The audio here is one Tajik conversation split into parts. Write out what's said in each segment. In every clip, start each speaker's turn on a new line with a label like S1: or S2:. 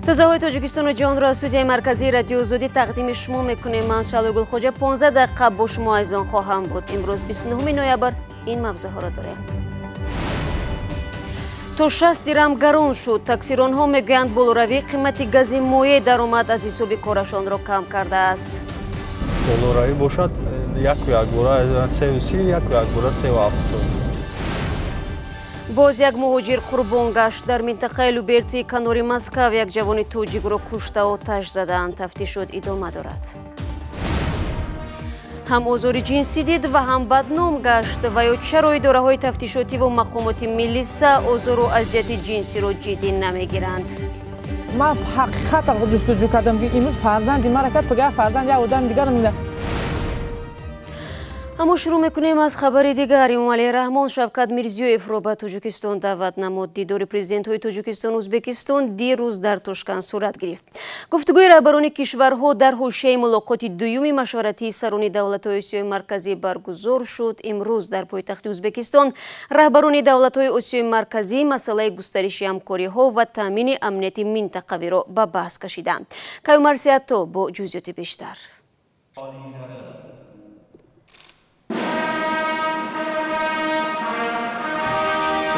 S1: Тозаҳои Тоҷикистону ҷаҳонро аз студияи марказии Радиои Озодӣ тақдими шумо мекунем. Ман Шалои Гулхоҷа 15 дақиқа бо шумо азизон хоҳам буд. Имрӯз 29 ноябр ин мавзӯъҳоро дорем. То 60 дирам гарон шуд. Таксиронҳо мегӯянд болоравии қимати гази моеъ даромад аз ҳисоби корашонро кам кардааст.
S2: Болоравӣ бошад яку якбора 3,30, яку якбора 3,70.
S1: Боз як муҳоҷир қурбон гашт. Дар минтақаи Люберции канори Москав як ҷавони тоҷикро кушта оташ заданд. Тафтишот идома дорад. Ҳам озори ҷинсӣ дид ва ҳам бадном гашт. Ва ё чаро идораҳои тафтишотӣ ва мақомоти милиса озору азияти ҷинсиро ҷиддӣ намегиранд?
S3: Ман ҳақиқатро ҷустуҷӯ кардам, ки имрӯз фарзанди мара кард, пага фарзанд як одами дигарро мебинад.
S1: Аммо шурӯъ мекунем аз хабари дигар. Эмомалӣ Раҳмон Шавкат Мирзиёевро ба Тоҷикистон даъват намуд. Дидори президентҳои Тоҷикистону Ӯзбекистон дирӯз дар Тошканд сурат гирифт. Гуфтугӯи раҳбарони кишварҳо дар ҳошияи мулоқоти дуюми машваратии сарони давлатҳои Осиёи Марказӣ баргузор шуд. Имрӯз дар пойтахти Ӯзбекистон раҳбарони давлатҳои Осиёи Марказӣ масъалаи густариши ҳамкориҳо ва таъмини амнияти минтақавиро ба баҳс кашиданд. Каюмар Сиато бо ҷузъиёти бештар.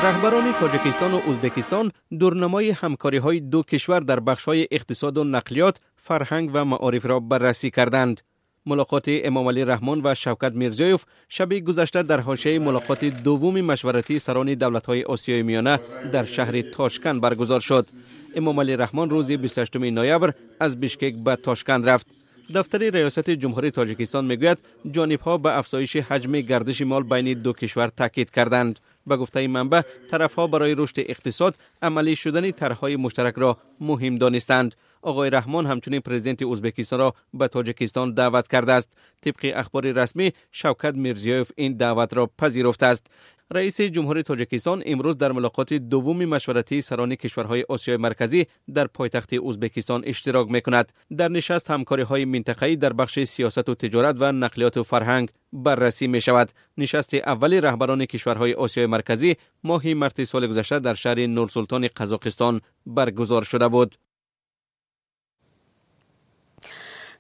S4: Раҳбарони Тоҷикистону Ӯзбекистон дурнамои ҳамкориҳои ду кишвар дар бахшҳои иқтисоду нақлиёт, фарҳанг ва маорифро баррасӣ карданд. Мулоқоти Эмомалӣ Раҳмон ва Шавкат Мирзиёев шаби гузашта дар ҳошияи мулоқоти дуввуми машваратии сарони давлатҳои Осиёи Миёна дар шаҳри Тошканд баргузор шуд. Эмомалӣ Раҳмон рӯзи 28 ноябр аз Бишкек ба Тошканд рафт. Дафтари Раёсати Ҷумҳурии Тоҷикистон мегӯяд, ҷонибҳо ба афзоиши ҳаҷми гардиши мол байни ду кишвар таъкид карданд. Ба гуфтаи манбаъ, тарафҳо барои рушди иқтисод амалӣ шудани тарҳҳои муштаракро муҳим донистанд. Оғои Раҳмон ҳамчунин президенти Ӯзбекистонро ба Тоҷикистон даъват кардааст. Тибқи ахбори расмӣ, Шавкат Мирзиёев ин даъватро пазируфтааст. Раиси Ҷумҳурии Тоҷикистон имрӯз дар мулоқоти дуввуми машваратии сарони кишварҳои Осиёи Марказӣ дар пойтахти Ӯзбекистон иштирок мекунад. Дар нишаст ҳамкориҳои минтақаӣ дар бахши сиёсату тиҷорат ва нақлиёту фарҳанг баррасӣ мешавад. Нишасти аввали раҳбарони кишварҳои Осиёи Марказӣ моҳи марти соли гузашта дар шаҳри Нурсултони Қазоқистон баргузор шуда буд.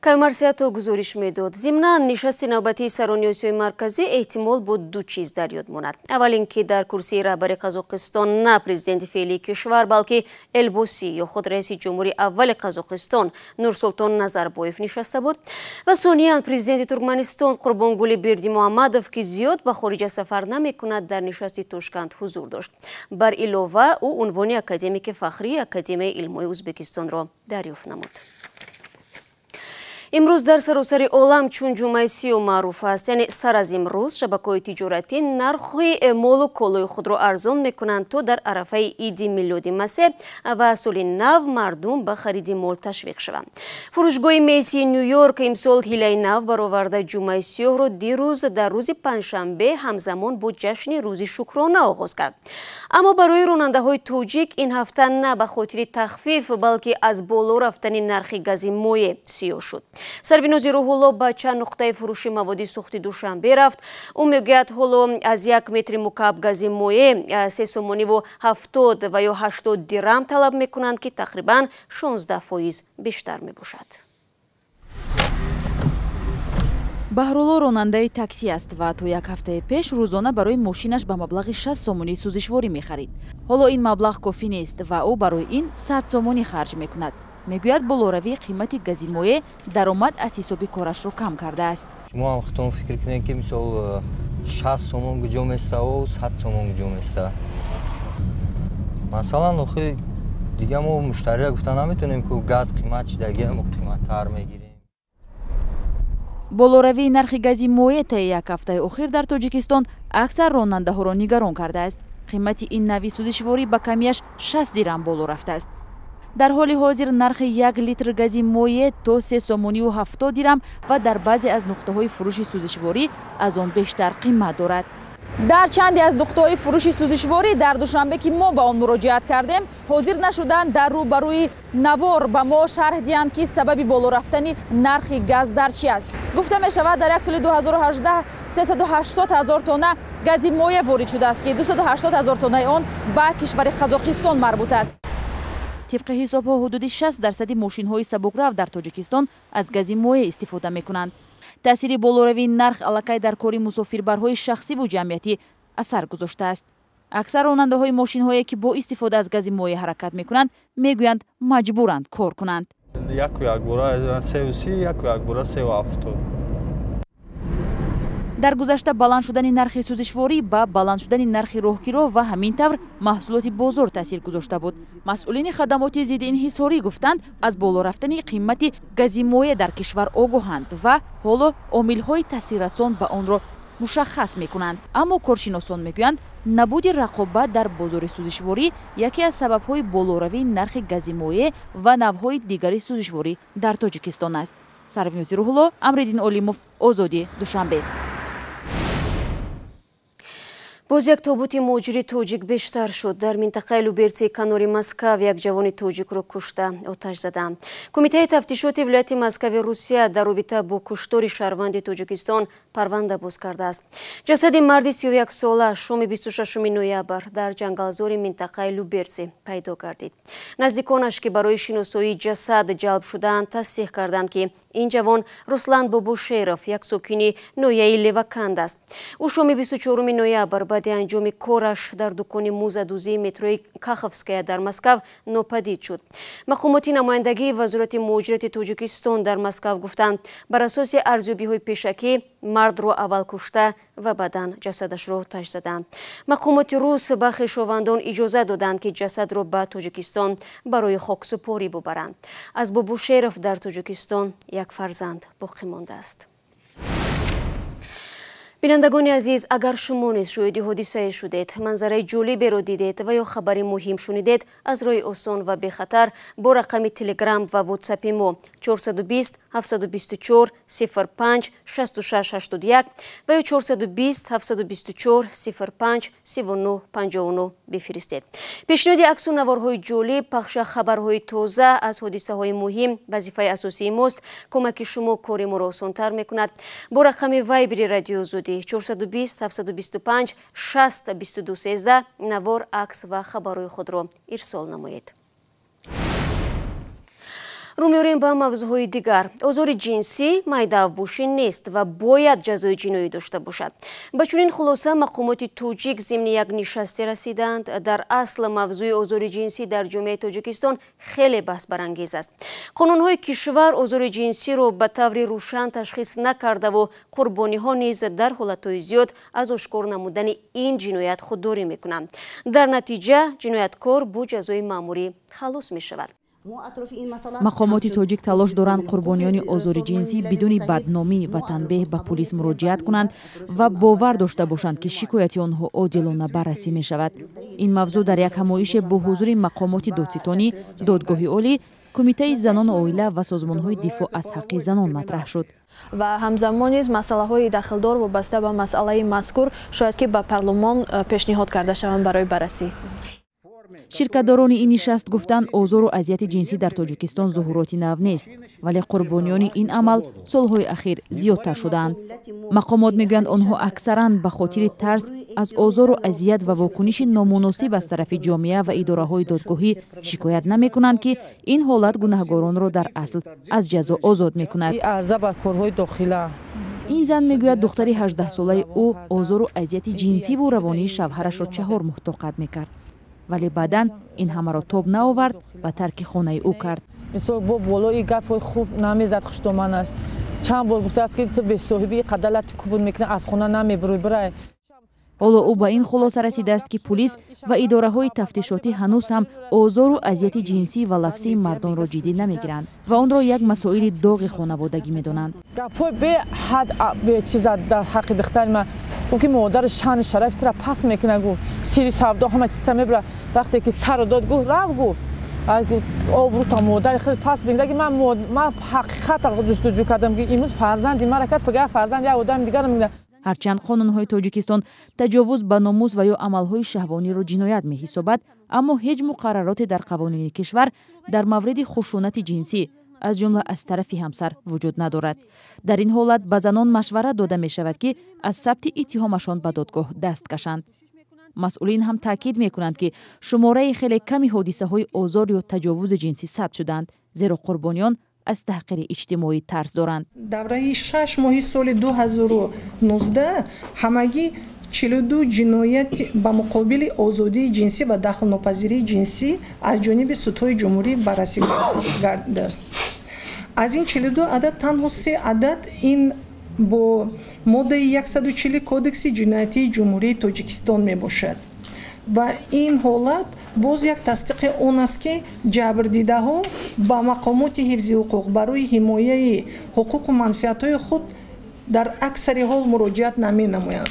S1: Каюмар Сиато гузориш медод. Зимнан нишасти навбатии сарони Осиёи Марказӣ эҳтимол бо ду чиз дар ёд монад. Аввал ин ки дар курсии раҳбари Қазоқистон на президенти феълии кишвар, балки Элбоси ё худ раиси ҷумҳури аввали Қазоқистон Нурсултон Назарбоев нишаста буд. Ва сониян президенти Туркманистон Қурбонгули Бердимуҳаммадов, ки зиёд ба хориҷа сафар намекунад, дар нишасти Тошканд ҳузур дошт. Бар илова ӯ унвони академики фахрии Академияи илмҳои Ӯзбекистонро дарёфт намуд. Имрӯз дар саросари олам чун ҷумъаи сиёҳ маъруф аст. Яъне сар аз имрӯз шабакаҳои тиҷоратӣ нархи молу колои худро арзон мекунанд, то дар арафаи иди милоди Масеҳ ва соли нав мардум ба хариди мол ташвиқ шаванд. Фурӯшгоҳи Мейсии Нью-Йорк имсол ҳилаи нав бароварда ҷумъаи сиёҳро дирӯз дар рӯзи панҷшанбе ҳамзамон бо ҷашни рӯзи шукрона оғоз кард. Аммо барои ронандаҳои тоҷик ин ҳафта на ба хотири тахфиф, балки аз боло рафтани нархи гази моеъ сиёҳ шуд. Сарвинози Рӯҳулло ба чанд нуқтаи фурӯши маводи сӯхти Душанбе рафт. Ӯ мегӯяд, ҳоло аз як метри мукааб гази моеъ 3 сомониву 70 ва ё 80 дирам талаб мекунанд, ки тақрибан 16% бештар мебошад.
S5: Баҳрулло ронандаи таксӣ аст ва то як ҳафтаи пеш рӯзона барои мошинаш ба маблағи 60 сомонӣ сӯзишворӣ мехарид. Ҳоло ин маблағ кофӣ нест ва ӯ барои ин 100 сомонӣ харҷ мекунад. Мегӯяд, болоравии қимати гази моеъ даромад аз ҳисоби корашро кам кардааст.
S6: Шумо ҳам худтон фикр кунед, ки мисол 60 сомон куҷо месаву 100 сомон куҷо места. Масалан, охи дига мо муштария гуфта наметонем, ки газ қимат шидаги, мо қиматтар мегирем.
S5: Болоравии нархи гази моеъ таи як ҳафтаи охир дар Тоҷикистон аксар ронандаҳоро нигарон кардааст. Қимати ин нави сӯзишворӣ ба камияш 60 дирам боло рафтааст. Дар ҳоли ҳозир нархи як литр гази моеъ то 3 сомониву 70 дирам ва дар баъзе аз нуқтаҳои фурӯши сӯзишворӣ аз он бештар қимат дорад.
S7: Дар чанде аз нуқтаҳои фурӯши сӯзишворӣ дар Душанбе, ки мо ба он муроҷиат кардем, ҳозир нашуданд дар рӯбарӯи навор ба мо шарҳ диҳанд, ки сабаби боло рафтани нархи газ дар чи аст. Гуфта мешавад, дар як соли 2018 380 ҳазор тонна гази моеъ ворид шудааст, ки 280 ҳазор тоннаи он ба кишвари Қазоқистон марбут аст.
S5: Тибқи ҳисобҳо, ҳудуди 60% мошинҳои сабукрав дар Тоҷикистон аз гази моеъ истифода мекунанд. Таъсири болоравии нарх аллакай дар кори мусофирбарҳои шахсиву ҷамъиятӣ асар гузоштааст. Аксар ронандаҳои мошинҳое, ки бо истифода аз гази моеъ ҳаракат мекунанд, мегӯянд, маҷбуранд кор кунанд.
S2: Яку якбора 3,30, яку якбора 3,70.
S5: Дар гузашта баланд шудани нархи сӯзишворӣ ба баланд шудани нархи роҳкиро ва ҳамин тавр маҳсулоти бозор таъсир гузошта буд. Масъулини хадамоти зидди инҳисорӣ гуфтанд, аз боло рафтани қимати гази моеъ дар кишвар огоҳанд ва ҳоло омилҳои таъсиррасон ба онро мушаххас мекунанд. Аммо коршиносон мегӯянд, набуди рақобат дар бозори сӯзишворӣ яке аз сабабҳои болоравии нархи гази моеъ ва навъҳои дигари сӯзишворӣ дар Тоҷикистон аст. Сарвинози Рӯҳулло, Амриддин Олимов, Озодӣ, Душанбе.
S1: Боз як тобути муҳоҷири тоҷик бештар шуд. Дар минтақаи Люберции канори Москав як ҷавони тоҷикро кушта оташ заданд. Кумитаи тафтишоти вилояти Москави Русия дар робита бо куштори шаҳрванди Тоҷикистон парванда боз кардааст. Ҷасади марди 31-сола шоми 26 ноябр дар ҷангалзори минтақаи Люберци пайдо гардид. Наздиконаш, ки барои шиносоии ҷасад ҷалб шудаанд, тасдиқ карданд, ки ин ҷавон Руслан Бобошеров, як сокини ноҳияи Леваканд аст. Ӯ шоми 24 ноябр баъди анҷоми кораш дар дукони музадӯзии метрои Каховская дар Москав нопадид шуд. Мақомоти намояндагии Вазорати муҳоҷирати Тоҷикистон дар Москав гуфтанд, бар асоси арзёбиҳои пешакӣ мардро аввал кушта ва баъдан ҷасадашро оташ заданд. Мақомоти рус ба хешовандон иҷоза доданд, ки ҷасадро ба Тоҷикистон барои хоксупорӣ бубаранд. Аз Бобошеров дар Тоҷикистон як фарзанд боқӣ мондааст. Бинандагони азиз, агар шумо низ шоҳиди ҳодисае шудед, манзараи ҷолиберо дидед ва ё хабари муҳим шунидед, аз роҳи осон ва бехатар бо рақами Телеграм ва Ватсапи мо 420 724 05 66 81 ва ё 420 724 05 39 59 бифиристед. Пешниҳоди аксу наворҳои ҷолиб, пахша хабарҳои тоза аз ҳодисаҳои муҳим вазифаи асосии мост. Кӯмаки шумо кори моро осонтар мекунад. Бо рақами Вайбери Радио Озодӣ 420 725 60 22 13 навор, акс ва хабарҳои худро ирсол намоед. Рӯ меорем ба мавзӯъҳои дигар. Озори ҷинсӣ майдаавбошӣ нест ва бояд ҷазои ҷиноӣ дошта бошад. Ба чунин хулоса мақомоти тоҷик зимни як нишасте расиданд. Дар асл мавзӯи озори ҷинсӣ дар ҷомеаи Тоҷикистон хеле баҳсбарангез аст. Қонунҳои кишвар озори ҷинсиро ба таври рӯшан ташхис накардаву қурбониҳо низ дар ҳолатҳои зиёд аз ошкор намудани ин ҷиноят худдорӣ мекунанд. Дар натиҷа ҷинояткор бо ҷазои маъмурӣ халос мешавад.
S5: Мақомоти тоҷик талош доранд қурбониёни озори ҷинсӣ бидуни бадномӣ ва танбеҳ ба пулис муроҷиат кунанд ва бовар дошта бошанд, ки шикояти онҳо одилона баррасӣ мешавад. Ин мавзӯъ дар як ҳамоише бо ҳузури мақомоти додситонӣ, Додгоҳи олӣ, Кумитаи занону оила ва созмонҳои дифоъ аз ҳаққи занон матраҳ шуд.
S8: Ва ҳамзамон низ масъалаҳои дахлдор вобаста ба масъалаи мазкур шояд ки ба парлумон пешниҳод карда шаванд барои баррасӣ.
S5: Ширкатдорони ин нишаст гуфтанд, озору азияти ҷинсӣ дар Тоҷикистон зуҳуроти нав нест, вале қурбониёни ин амал солҳои ахир зиёдтар шудаанд. Мақомот мегӯянд, онҳо аксаран ба хотири тарс аз озору азият ва вокуниши номуносиб аз тарафи ҷомеа ва идораҳои додгоҳӣ шикоят намекунанд, ки ин ҳолат гунаҳгоронро дар асл аз ҷазо озод мекунад. Ин зан мегӯяд, духтари 18-солаи ӯ озору азияти ҷинсиву равонии шавҳарашро 4 моҳ тоқат мекард, вале баъдан ин ҳамаро тоб наовард ва тарки хонаи ӯ кард.
S3: Мисол, бо болои гапҳои хуб намезад хуштоманаш. Чанд бор гуфтааст, ки ту бесоҳиби қадалати кубуд мекунӣ, аз хона намебурӯй, бирай.
S5: Ҳоло ӯ ба ин хулоса расидааст, ки пулис ва идораҳои тафтишотӣ ҳанӯз ҳам озору азияти ҷинсӣ ва лафзии мардонро ҷиддӣ намегиранд ва онро як масоили доғи хонаводагӣ медонанд.
S3: Гапҳои беҳад бечиза дар ҳаққи духтари ман. Гуфт, ки модари шаъни шарафи тура пас мекунад, гуфт, сири савдо ҳама чиза мебарад. Вақте ки сарро дод, гуфт, рав, гуфт, обрӯта модари худ пас мекунад. Ки ман ҳақиқатро ҷустуҷӯ кардам, ки имрӯз фарзанди мара кард, пага фарзанди як одами дигарро мекунад.
S5: Ҳарчанд қонунҳои Тоҷикистон таҷовуз ба номус ва ё амалҳои шаҳвониро ҷиноят меҳисобад, аммо ҳеҷ муқаррароте дар қавонини кишвар дар мавриди хушунати ҷинсӣ, аз ҷумла аз тарафи ҳамсар, вуҷуд надорад. Дар ин ҳолат ба занон машварат дода мешавад, ки аз сабти иттиҳомашон ба додгоҳ даст кашанд. Масъулин ҳам таъкид мекунанд, ки шумораи хеле ками ҳодисаҳои озор ё таҷовузи ҷинсӣ сабт шуданд, зеро қурбониён аз таҳқири иҷтимоӣ тарс доранд.
S9: Давраи 6 моҳи соли 2019 ҳамагӣ 42 ҷиноят ба муқобили озодии ҷинсӣ ва дахлнопазирии ҷинсӣ аз ҷониби судҳои ҷумҳурӣ баррасӣ гардидааст. Аз ин 42 адад танҳо 3 адад ин бо моддаи 140 Кодекси ҷиноятии Ҷумҳурии Тоҷикистон мебошад. Ва ин ҳолат боз як тасдиқи он аст, ки ҷабрдидаҳо ба мақомоти ҳифзи ҳуқуқ барои ҳимояи ҳуқуқу манфиатҳои худ дар аксари ҳол муроҷиат наменамоянд.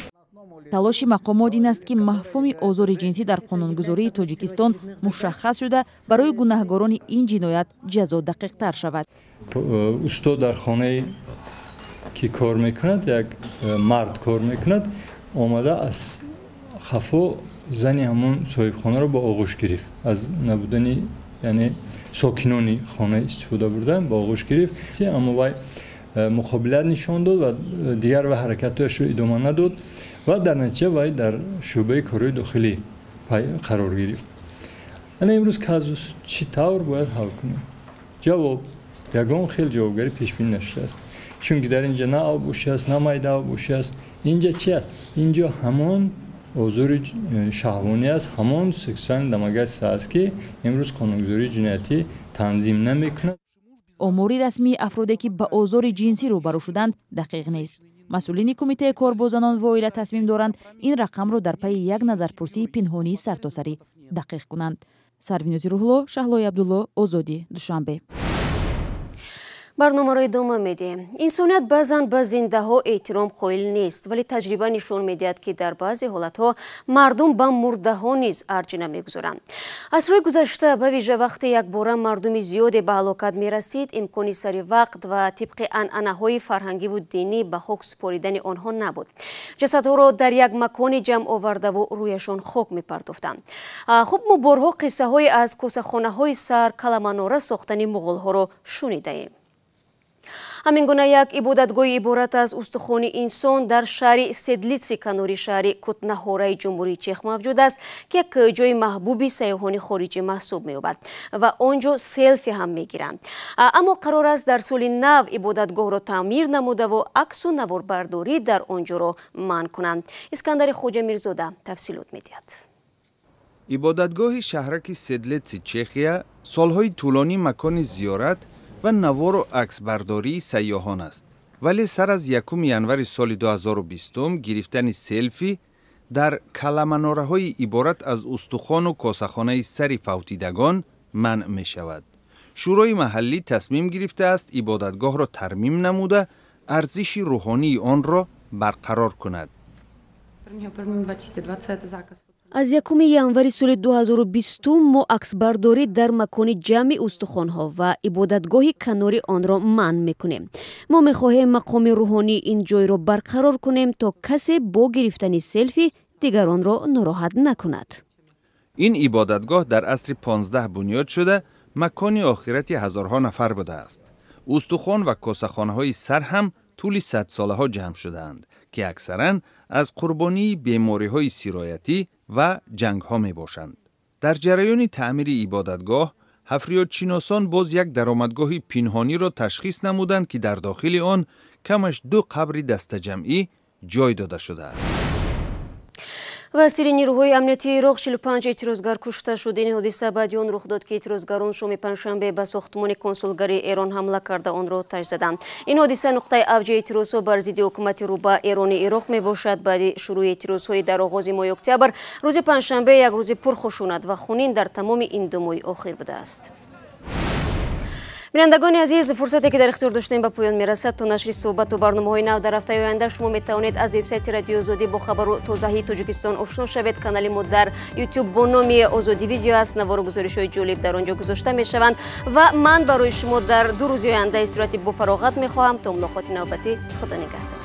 S5: Талоши мақомот ин аст, ки мафҳуми озори ҷинсӣ дар қонунгузории Тоҷикистон мушаххас шуда, барои гунаҳгорони ин ҷиноят ҷазо дақиқтар шавад.
S2: Устод дар хонае ки кор мекунад, як мард кор мекунад, омада аз хафо зани ҳамон соҳибхонаро ба оғӯш гирифт. Аз набудани, яъне сокинони хона истифода бурдан, ба оғӯш гирифт, аммо вай муқобилат нишон дод ва дигар ва ҳаракатҳояшро идома надод ва дар натиҷа вай дар шӯъбаи корҳои дохилӣ қарор гирифт. Ана имрӯз казус чӣ тавр бояд ҳал кунем? Ҷавоб ягон хел ҷавобгарӣ пешбинӣ нашудааст, чунки дар инҷа на авбошӣ аст, на майда авбошӣ аст. Инҷа чи аст? Инҷо ҳамон озори шаҳвонӣ аст, ҳамон сексуальный домогательство аст, ки имрӯз қонунгузории ҷиноятӣ танзим намекунад.
S5: Омори расмии афроде, ки ба озори ҷинсӣ рӯбарӯ шуданд, дақиқ нест. Масъулини Кумитаи кор бо занон ва оила тасмим доранд, ин рақамро дар пайи як назарпурсии пинҳонии сартосарӣ дақиқ кунанд. Сарвинози Рӯҳло, Шаҳлои Абдулло, Озодӣ, Душанбе.
S1: Барномаро идома медиҳем. Инсоният баъзан ба зиндаҳо эҳтиром қоил нест, вале таҷриба нишон медиҳад, ки дар баъзе ҳолатҳо мардум ба мурдаҳо низ арҷ намегузоранд. Асрҳои гузашта, ба вижа вақте якбора мардуми зиёде ба ҳалокат мерасид, имкони сари вақт ва тибқи анъанаҳои фарҳангиву динӣ ба хок супоридани онҳо набуд. Ҷасадҳоро дар як макони ҷамъ овардаву рӯяшон хок мепартофтанд. Хуб, мо борҳо қиссаҳое аз косахонаҳои сар каламанора сохтани муғулҳоро шунидаем. Ҳамин гуна як ибодатгоҳи иборат аз устухони инсон дар шаҳри Седлитси канори шаҳри Кутнаҳораи Ҷумҳурии Чех мавҷуд аст, ки як ҷои маҳбуби сайёҳони хориҷӣ маҳсуб меёбад ва он ҷо селфи ҳам мегиранд. Аммо қарор аст дар соли нав ибодатгоҳро таъмир намудаву аксу наворбардорӣ дар он ҷоро манъ кунанд. Искандари Хоҷамирзода тафсилот медиҳад.
S10: Ибодатгоҳи шаҳраки Седлитси Чехия солҳои тӯлонӣ макони зиёрат ва навору аксбардории сайёҳон аст. Вале сар аз 1 январи соли 2020 гирифтани селфи дар каламанораҳои иборат аз устухону косахонаи сари фавтидагон манъ мешавад. Шӯрои маҳаллӣ тасмим гирифтааст ибодатгоҳро тармим намуда, арзиши рӯҳонии онро барқарор кунад.
S1: Аз 1 январи соли 2020 мо аксбардорӣ дар макони ҷамъи устухонҳо ва ибодатгоҳи канори онро манъ мекунем. Мо мехоҳем мақоми рӯҳонии ин ҷойро барқарор кунем, то касе бо гирифтани селфи дигаронро нороҳат накунад.
S10: Ин ибодатгоҳ дар асри 15 бунёд шуда, макони охирати ҳазорҳо нафар будааст. Устухон ва косахонаҳои сар ҳам тӯли садсолаҳо ҷамъ шудаанд, ки аксаран аз қурбонии бемориҳои сироятӣ ва ҷангҳо мебошанд. Дар ҷараёни таъмири ибодатгоҳ ҳафриётшиносон боз як даромадгоҳи пинҳониро ташхис намуданд, ки дар дохили он камаш 2 қабри дастаҷамъӣ ҷой дода шудааст.
S1: Вазири нирӯҳои амниятии Ироқ 45 эътирозгар кушта шуд. Ин ҳодиса баъди он рух дод, ки эътирозгарон шоми панҷшанбе ба сохтмони консулгарии Эрон ҳамла карда онро оташ заданд. Ин ҳодиса нуқтаи авҷи эътирозҳо бар зидди ҳукумати рӯба Эрони Ироқ мебошад. Баъди шурӯи эътирозҳои дар оғози моҳи октябр, рӯзи панҷшанбе як рӯзи пурхушунат ва хунин дар тамоми ин 2 моҳи охир будааст. Бинандагони азиз, фурсате ки дар ихтиёр доштем ба поён мерасад. То нашри суҳбату барномаҳои нав дар ҳафтаи оянда шумо метавонед аз вебсайти Радиои Озодӣ бо хабару тозаҳии Тоҷикистон ошно шавед. Канали мо дар YouTube бо номи Озодӣ видео аст. Навору гузоришҳои ҷолиб дар он ҷо гузошта мешаванд ва ман барои шумо дар 2 рӯзи оянда истироҳати бофароғат мехоҳам. То мулоқоти навбатӣ, Худо нигаҳдор.